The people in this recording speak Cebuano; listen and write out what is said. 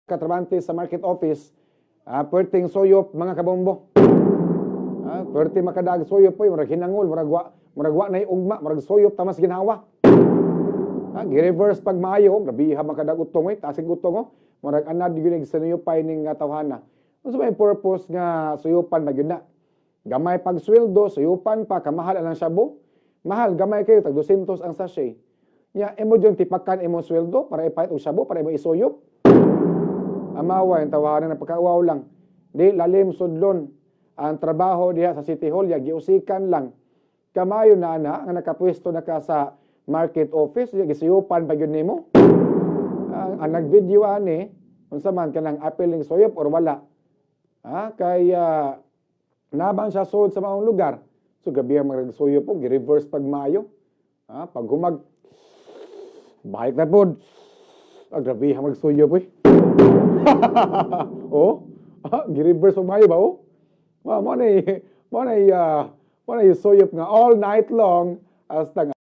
Katrabante sa market office, perting suyop, mga kabombo. Perti makadag suyop oy, murag hinangol, murag wa nay ugma, murag suyop tamas ginhawa. Gi-reverse pag maayo, grabe ha makadag utong oy, tasig utong oh. Murag anad gyud sinuyopay ning tawhana. Unsa may purpose nga suyupan na gyud na? Gamay pag sweldo, suyupan pa, kamahal ang shabu. Mahal, gamay kayo, tag 200 ang sachet. Nya, imo yung tipakan imong sweldo para ipahit og shabu, para imo isuyop. Amawa, yung tawanan na pagkauwaw lang. Di, lalim sudlon. Ang trabaho diha sa City Hall, ya, giusikan lang. Kamayo na ana, nga nakapwesto na ka sa market office, ya, gisuyupan pa gyud nimo. Ang nag-video ani, unsa man kanang appealing suyop or wala. Ha, kay nabang siya sud sa maong lugar. So gabi ang mga nagsuyop po, gi-reverse pag maayo. Ha, pag humag balik na pod. Ah, grabe ang magsuyop oy. Oh, gi-reverse pag maayo ba oh? Mo na mo na mo na suyop nga all night long hasta nga